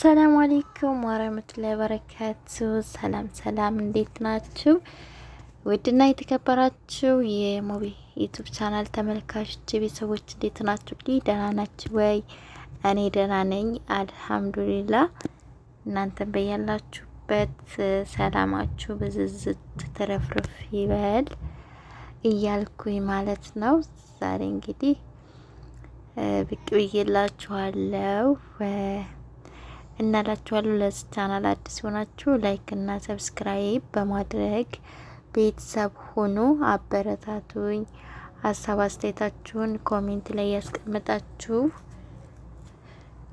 አሰላሙ አለይኩም ወረህመቱላሂ ወበረካቱ። ሰላም ሰላም፣ እንዴት ናችሁ? ውድና የተከበራችሁ የሞቤ YouTube channel ተመልካቾች ቤተሰቦች እንዴት ናችሁ? ደህና ናችሁ ወይ? እኔ ደህና ነኝ አልሐምዱሊላህ። እናንተም በያላችሁበት ሰላማችሁ ብዝዝት ትረፍርፍ ይበል እያልኩኝ ማለት ነው። ዛሬ እንግዲህ ብቅ ብዬላችኋለሁ እናላችኋለሁ። ለዚህ ቻናል አዲስ ሆናችሁ like እና subscribe በማድረግ ቤተሰብ ሁኑ፣ አበረታቱኝ። ሀሳብ አስተያየታችሁን comment ላይ ያስቀምጣችሁ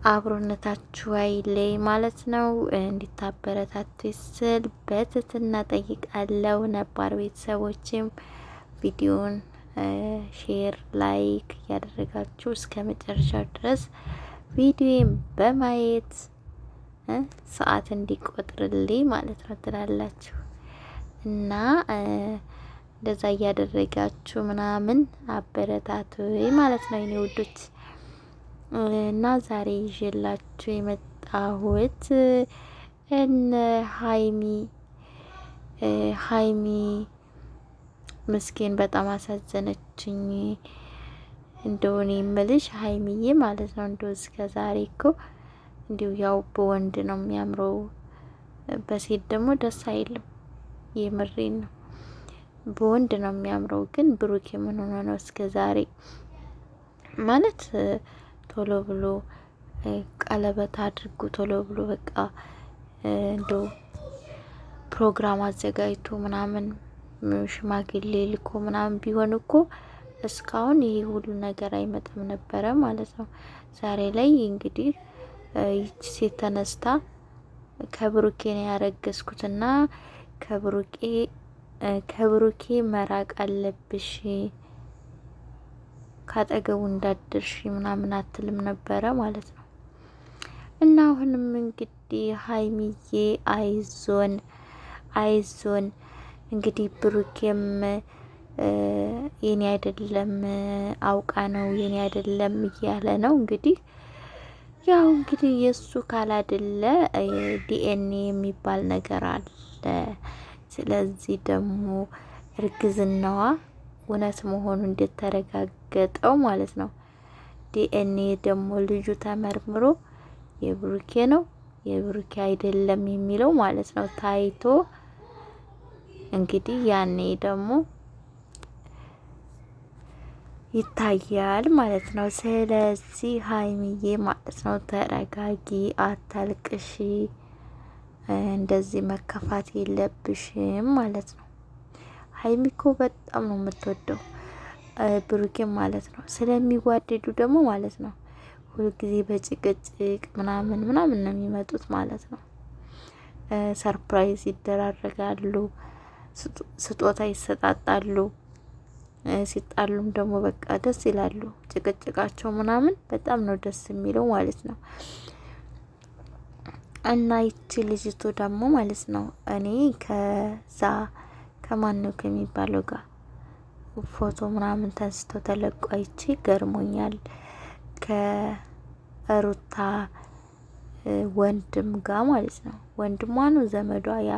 አብሮነታችሁ አይለይ ማለት ነው። እንዲታበረታቱ ስል በትህትና ጠይቃለሁ። ነባር ቤተሰቦችም ቪዲዮን share፣ like እያደረጋችሁ እስከ መጨረሻው ድረስ ቪዲዮን በማየት ሰዓት እንዲቆጥርልኝ ማለት ነው ትላላችሁ እና እንደዛ እያደረጋችሁ ምናምን አበረታቱ ማለት ነው የኔ ውዶች። እና ዛሬ ይዤላችሁ የመጣሁት እነ ሀይሚ ሀይሚ ምስኪን በጣም አሳዘነችኝ። እንደሆነ የምልሽ ሀይሚዬ ማለት ነው እንደው እስከ ዛሬ እኮ እንዲሁ ያው በወንድ ነው የሚያምረው፣ በሴት ደግሞ ደስ አይልም። የምሬን ነው። በወንድ ነው የሚያምረው። ግን ብሩክ ምን ሆኖ ነው እስከ ዛሬ ማለት ቶሎ ብሎ ቀለበት አድርጎ ቶሎ ብሎ በቃ እንደው ፕሮግራም አዘጋጅቶ ምናምን ሽማግሌ ልኮ ምናምን ቢሆን እኮ እስካሁን ይሄ ሁሉ ነገር አይመጣም ነበረ ማለት ነው። ዛሬ ላይ እንግዲህ ይቺ ሴት ተነስታ ከብሩኬ ነው ያረገዝኩትና ከብሩኬ ከብሩኬ መራቅ አለብሽ ካጠገቡ እንዳደርሽ ምናምን አትልም ነበረ ማለት ነው። እና አሁንም እንግዲህ ሀይሚዬ አይዞን አይዞን እንግዲህ ብሩኬም የኔ አይደለም አውቃ ነው የኔ አይደለም እያለ ነው እንግዲህ ያው እንግዲህ የእሱ ካላደለ ዲኤንኤ የሚባል ነገር አለ። ስለዚህ ደግሞ እርግዝናዋ እውነት መሆኑ እንደተረጋገጠው ማለት ነው። ዲኤንኤ ደግሞ ልጁ ተመርምሮ የብሩኬ ነው የብሩኬ አይደለም የሚለው ማለት ነው ታይቶ እንግዲህ ያኔ ደግሞ ይታያል ማለት ነው። ስለዚህ ሀይሚዬ ማለት ነው ተረጋጊ፣ አታልቅሺ፣ እንደዚህ መከፋት የለብሽም ማለት ነው። ሀይሚ እኮ በጣም ነው የምትወደው ብሩኬ ማለት ነው። ስለሚዋደዱ ደግሞ ማለት ነው ሁልጊዜ በጭቅጭቅ ምናምን ምናምን ነው የሚመጡት ማለት ነው። surprise ይደራረጋሉ፣ ስጦታ ይሰጣጣሉ። ሲጣሉም ደግሞ በቃ ደስ ይላሉ። ጭቅጭቃቸው ምናምን በጣም ነው ደስ የሚለው ማለት ነው። እና ይቺ ልጅቱ ደግሞ ማለት ነው እኔ ከዛ ከማን ነው ከሚባለው ጋር ፎቶ ምናምን ተንስቶ ተለቆ አይቼ ገርሞኛል። ከሩታ ወንድም ጋር ማለት ነው ወንድሟ ነው ዘመዷ ያ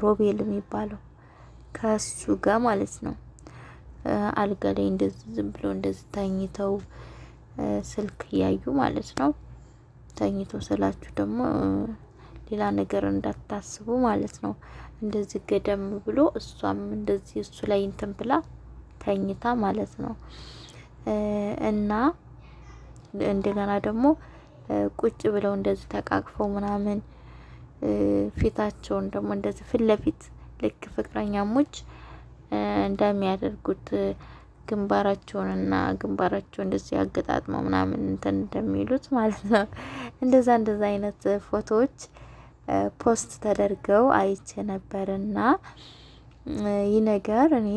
ሮቤል የሚባለው ከሱ ጋር ማለት ነው አልጋ ላይ እንደዚህ ዝም ብሎ እንደዚህ ተኝተው ስልክ እያዩ ማለት ነው። ተኝቶ ስላችሁ ደግሞ ሌላ ነገር እንዳታስቡ ማለት ነው። እንደዚህ ገደም ብሎ እሷም እንደዚህ እሱ ላይ እንትን ብላ ተኝታ ማለት ነው። እና እንደገና ደግሞ ቁጭ ብለው እንደዚህ ተቃቅፈው ምናምን ፊታቸውን ደግሞ እንደዚህ ፊት ለፊት ልክ ፍቅረኛሞች እንደሚያደርጉት ግንባራቸውንና ግንባራቸው እንደዚህ አገጣጥመው ምናምን እንትን እንደሚሉት ማለት ነው። እንደዛ እንደዛ አይነት ፎቶዎች post ተደርገው አይቼ ነበርና ይህ ነገር እኔ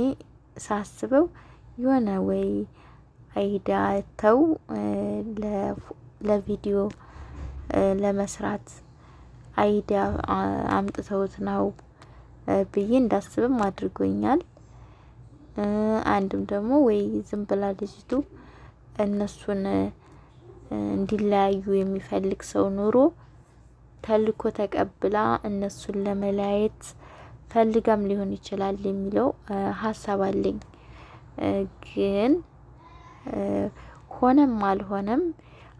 ሳስበው የሆነ ወይ idea ተው ለቪዲዮ ለመስራት idea አምጥተውት ነው ብዬ እንዳስብም አድርጎኛል። አንድም ደግሞ ወይ ዝም ብላ ልጅቱ እነሱን እንዲለያዩ የሚፈልግ ሰው ኑሮ ተልኮ ተቀብላ እነሱን ለመለያየት ፈልጋም ሊሆን ይችላል የሚለው ሀሳብ አለኝ። ግን ሆነም አልሆነም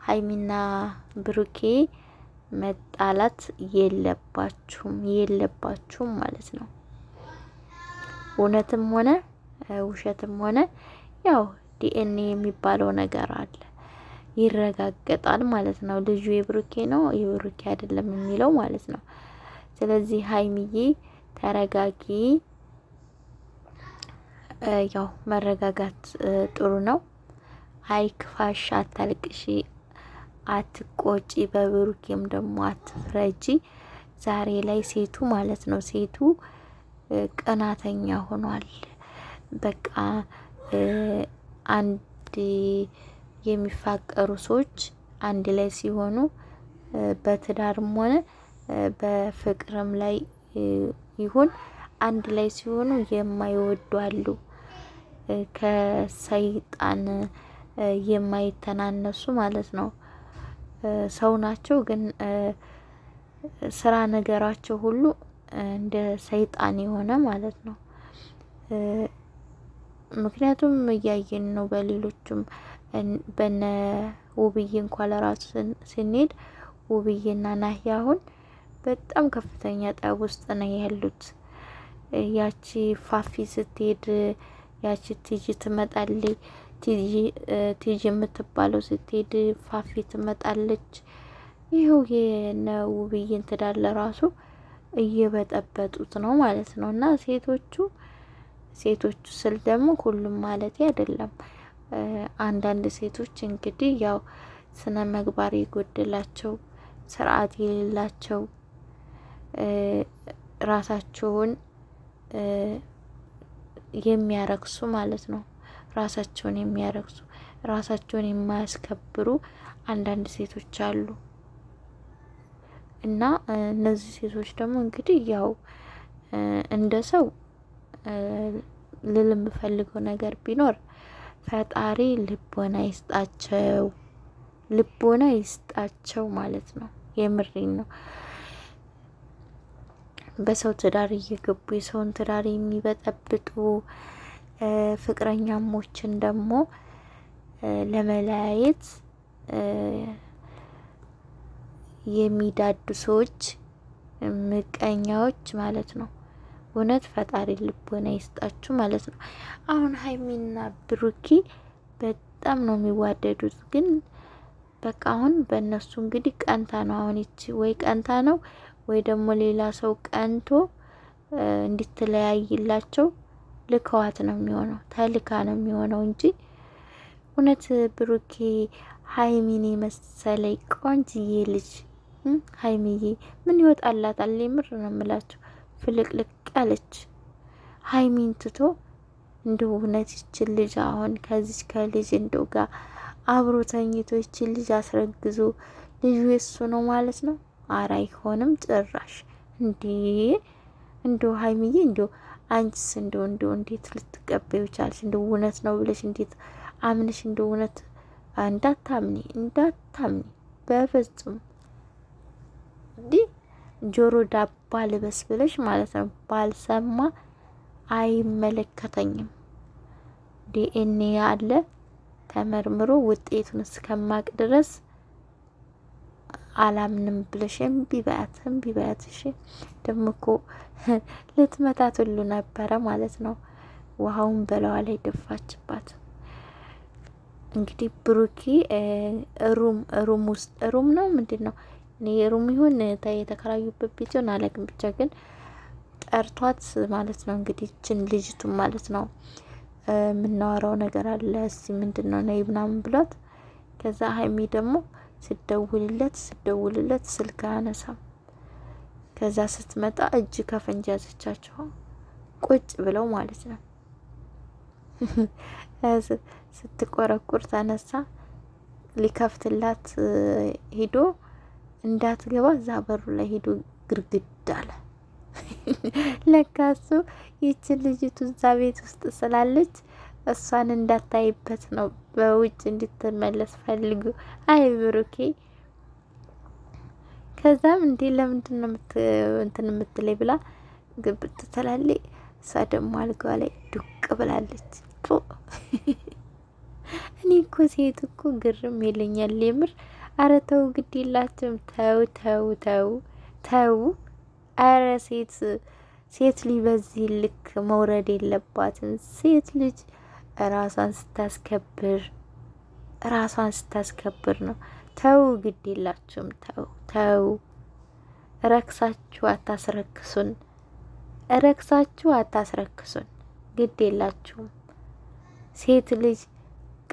ሀይሚና ብሩኬ መጣላት የለባችሁም የለባችሁም ማለት ነው። እውነትም ሆነ ውሸትም ሆነ ያው ዲኤንኤ የሚባለው ነገር አለ ይረጋገጣል ማለት ነው። ልጁ የብሩኬ ነው የብሩኬ አይደለም የሚለው ማለት ነው። ስለዚህ ሀይሚዬ ተረጋጊ። ያው መረጋጋት ጥሩ ነው። አይክፋሽ፣ አታልቅሺ፣ አትቆጪ፣ በብሩኬም ደግሞ አትፍረጂ። ዛሬ ላይ ሴቱ ማለት ነው ሴቱ ቅናተኛ ሆኗል። በቃ አንድ የሚፋቀሩ ሰዎች አንድ ላይ ሲሆኑ በትዳርም ሆነ በፍቅርም ላይ ይሁን አንድ ላይ ሲሆኑ የማይወዱ አሉ። ከሰይጣን የማይተናነሱ ማለት ነው። ሰው ናቸው ግን ስራ ነገራቸው ሁሉ እንደ ሰይጣን የሆነ ማለት ነው። ምክንያቱም እያየን ነው። በሌሎቹም በነ ውብዬ እንኳ ለራሱ ስንሄድ ውብዬና ናሂ አሁን በጣም ከፍተኛ ጠብ ውስጥ ነው ያሉት። ያቺ ፋፊ ስትሄድ ያቺ ቲጂ ትመጣለች። ቲጂ የምትባለው ስትሄድ ፋፊ ትመጣለች። ይኸው የነ ውብዬን ትዳር ለራሱ እየበጠበጡት ነው ማለት ነው። እና ሴቶቹ ስል ደግሞ ሁሉም ማለት አይደለም። አንዳንድ ሴቶች እንግዲህ ያው ስነ ምግባር የጎደላቸው ስርዓት የሌላቸው ራሳቸውን የሚያረክሱ ማለት ነው። ራሳቸውን የሚያረክሱ ራሳቸውን የማያስከብሩ አንዳንድ ሴቶች አሉ። እና እነዚህ ሴቶች ደግሞ እንግዲህ ያው እንደ ሰው ልል የምፈልገው ነገር ቢኖር ፈጣሪ ልቦና ይስጣቸው፣ ልቦና ይስጣቸው ማለት ነው። የምሬን ነው። በሰው ትዳር እየገቡ የሰውን ትዳር የሚበጠብጡ ፍቅረኛሞችን ደግሞ ለመለያየት የሚዳዱ ሰዎች ምቀኛዎች ማለት ነው። እውነት ፈጣሪ ልቦና ይስጣችሁ ማለት ነው። አሁን ሀይሚና ብሩኪ በጣም ነው የሚዋደዱት፣ ግን በቃ አሁን በእነሱ እንግዲህ ቀንታ ነው። አሁን ይቺ ወይ ቀንታ ነው ወይ ደግሞ ሌላ ሰው ቀንቶ እንድትለያይላቸው ልከዋት ነው የሚሆነው፣ ተልካ ነው የሚሆነው እንጂ እውነት ብሩኬ ሀይሚን የመሰለኝ ቆንጅዬ ልጅ ሀይሚዬ ምን ይወጣላታል? የምር ነው የምላቸው። ፍልቅልቅ ያለች ሀይሚን ትቶ እንደው እውነት ይችን ልጅ አሁን ከዚች ከልጅ እንደው ጋር አብሮ ተኝቶ ይችን ልጅ አስረግዞ ልጁ የሱ ነው ማለት ነው። አረ አይሆንም ጭራሽ እንዴ! እንደው ሀይሚዬ እንደው አንቺስ እንደው እንደው እንዴት ልትቀበዩ ቻልሽ? እንደው እውነት ነው ብለሽ እንዴት አምነሽ እንደው እውነት እንዳታምኒ እንዳታምኒ በፍጹም እንዲህ ጆሮ ዳባ ልበስ ብለሽ ማለት ነው። ባልሰማ አይመለከተኝም። ዲኤንኤ አለ ተመርምሮ ውጤቱን እስከማቅ ድረስ አላምንም ብለሽ እምቢ በያት፣ እምቢ በያት። እሺ ደግሞ እኮ ልትመታት ሁሉ ነበረ ማለት ነው። ውሃውን በለዋ ላይ ደፋችባት። እንግዲህ ብሩኪ room room ውስጥ room ነው ምንድን ነው እኔ room ይሁን የተከራዩበት ቤት ይሁን አላውቅም፣ ብቻ ግን ጠርቷት ማለት ነው እንግዲህ ይችን ልጅቱን ማለት ነው የምናወራው ነገር አለ እስቲ ምንድን ነው ነይ ምናምን ብሏት፣ ከዛ ሀይሚ ደግሞ ስደውልለት ስደውልለት ስልክ አያነሳም። ከዛ ስትመጣ እጅ ከፍንጅ ያዘቻቸው ቁጭ ብለው ማለት ነው። ስትቆረቁር ተነሳ ሊከፍትላት ሂዶ እንዳትገባ እዛ በሩ ላይ ሄዶ ግርግድ አለ። ለካ እሱ ይችን ልጅቱ እዛ ቤት ውስጥ ስላለች እሷን እንዳታይበት ነው በውጭ እንድትመለስ ፈልጉ። አይ ብሩኬ፣ ከዛም እንዴ ለምንድን ነው እንትን የምትለኝ ብላ ግብት ትላለች። እሷ ደግሞ አልጋዋ ላይ ዱቅ ብላለች። እኔ እኮ ሴት እኮ ግርም ይለኛል የምር። አረ ተው ግድ የላትም ተው ተው ተው ተው። አረ ሴት ሴት ልጅ በዚህ ልክ መውረድ የለባትም። ሴት ልጅ ራሷን ስታስከብር ራሷን ስታስከብር ነው። ተው ግድ የላችሁም። ተው ተው፣ ረክሳችሁ አታስረክሱን። ረክሳችሁ አታስረክሱን። ግድ የላችሁም። ሴት ልጅ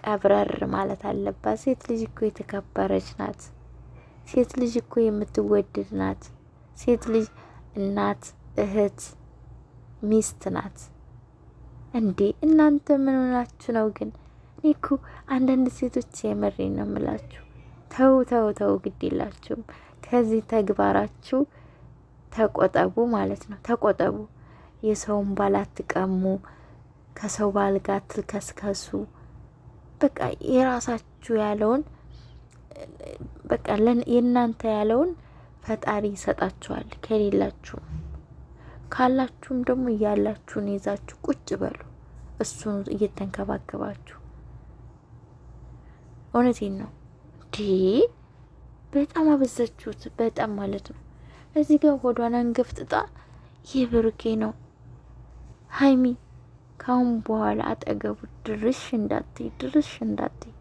ቀብረር ማለት አለባት። ሴት ልጅ እኮ የተከበረች ናት። ሴት ልጅ እኮ የምትወደድ ናት። ሴት ልጅ እናት፣ እህት፣ ሚስት ናት። እንዴ እናንተ ምን ሆናችሁ ነው ግን? እኔ እኮ አንዳንድ ሴቶች የምሬን ነው የምላችሁ። ተው ተው ተው፣ ግድ የላችሁም። ከዚህ ተግባራችሁ ተቆጠቡ ማለት ነው። ተቆጠቡ። የሰውን ባል አትቀሙ። ከሰው ባል ጋር አትልከስከሱ። በቃ የራሳችሁ ያለውን በቃ የእናንተ ያለውን ፈጣሪ ይሰጣችኋል። ከሌላችሁም ካላችሁም ደግሞ ያላችሁን ይዛችሁ ቁጭ በሉ፣ እሱን እየተንከባከባችሁ። እውነቴን ነው እንዴ! በጣም አበዛችሁት፣ በጣም ማለት ነው። እዚህ ጋር ሆዷን አንገፍጥጣ የብሩኬ ነው ሀይሚ ካሁን በኋላ አጠገቡ ድርሽ እንዳትይ፣ ድርሽ እንዳትይ።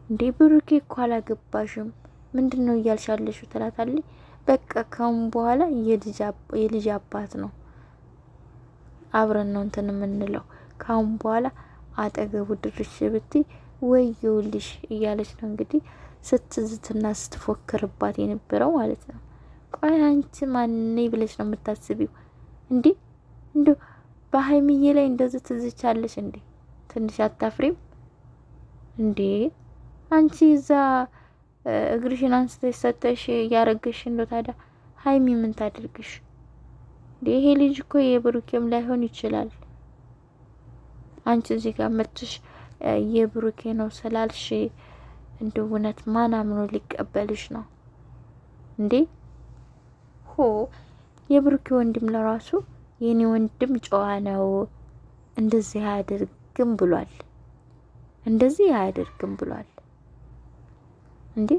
እንዴ ብሩኬ እኮ አላገባሽም ምንድን ነው እያልሻለሽው? ትላታለች። በቃ ካሁን በኋላ የልጅ አባት ነው፣ አብረን ነው እንትን የምንለው። ካሁን በኋላ አጠገቡ ድርሽ ብትይ ወየውልሽ እያለች ነው እንግዲህ ስትዝትና ስትፎክርባት የነበረው ማለት ነው። ቆይ አንቺ ማን ብለሽ ነው የምታስቢው እንዴ? እንዴ በሀይሚዬ ላይ እንደዚህ ትዝቻለሽ እንዴ? ትንሽ አታፍሪም እንዴ? አንቺ እዛ እግርሽን አንስተሽ ሰተሽ እያረገሽ እንደው ታዲያ ሀይሚ ምን ታድርግሽ እንዴ? ይሄ ልጅ እኮ የብሩኬም ላይሆን ይችላል። አንቺ እዚህ ጋር መጥተሽ የብሩኬ ነው ስላልሽ እንደው እውነት ማን አምኖ ሊቀበልሽ ነው እንዴ? ሆ የብሩኬ ወንድም ለራሱ የኔ ወንድም ጨዋ ነው፣ እንደዚህ አያደርግም ብሏል። እንደዚህ አያደርግም ብሏል። እንዴ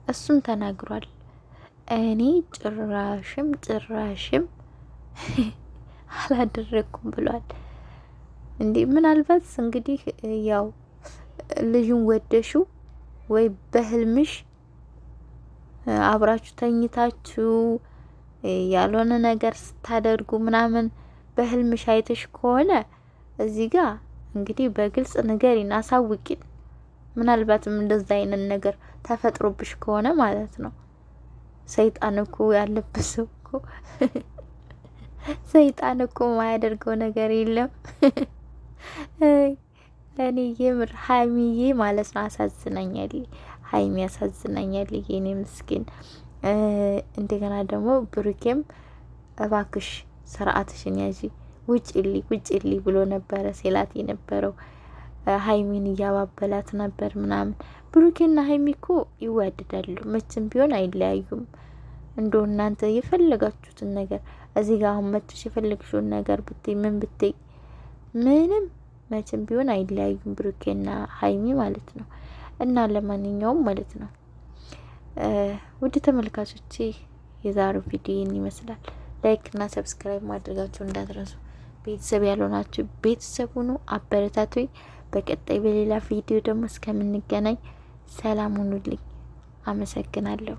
እሱም ተናግሯል። እኔ ጭራሽም ጭራሽም አላደረግኩም ብሏል። እንዴ ምናልባት እንግዲህ ያው ልጁን ወደሹ ወይ በህልምሽ አብራችሁ ተኝታችሁ ያልሆነ ነገር ስታደርጉ ምናምን በህልምሽ አይተሽ ከሆነ እዚህ ጋር እንግዲህ በግልጽ ንገሪን፣ አሳውቂን። ምናልባትም እንደዛ አይነት ነገር ተፈጥሮብሽ ከሆነ ማለት ነው። ሰይጣን እኮ ያለበት ሰው እኮ ሰይጣን እኮ የማያደርገው ነገር የለም። እኔ የምር ሀይሚዬ ማለት ነው አሳዝናኛል። ሀይሚ አሳዝናኛል የኔ ምስኪን። እንደገና ደግሞ ብሩኬም እባክሽ ስርዓትሽን ያዢ፣ ውጭልኝ ውጭልኝ ብሎ ነበረ ሴላት የነበረው ሀይሚን እያባበላት ነበር ምናምን። ብሩኬና ሀይሚ እኮ ይዋደዳሉ፣ መቼም ቢሆን አይለያዩም። እንዶ እናንተ የፈለጋችሁትን ነገር እዚህ ጋር አሁን መጥተሽ የፈለግሽውን ነገር ብትይ ምን ብትይ ምንም መቼም ቢሆን አይለያዩም ብሩኬና ሀይሚ ማለት ነው። እና ለማንኛውም ማለት ነው ውድ ተመልካቾቼ የዛሬው ቪዲዮ ይህን ይመስላል። like እና subscribe ማድረጋችሁ እንዳትረሱ። ቤተሰብ ያልሆናችሁ ቤተሰብ ሁኑ፣ አበረታቱኝ። በቀጣይ በሌላ ቪዲዮ ደግሞ እስከምንገናኝ ሰላም ሁኑልኝ። አመሰግናለሁ።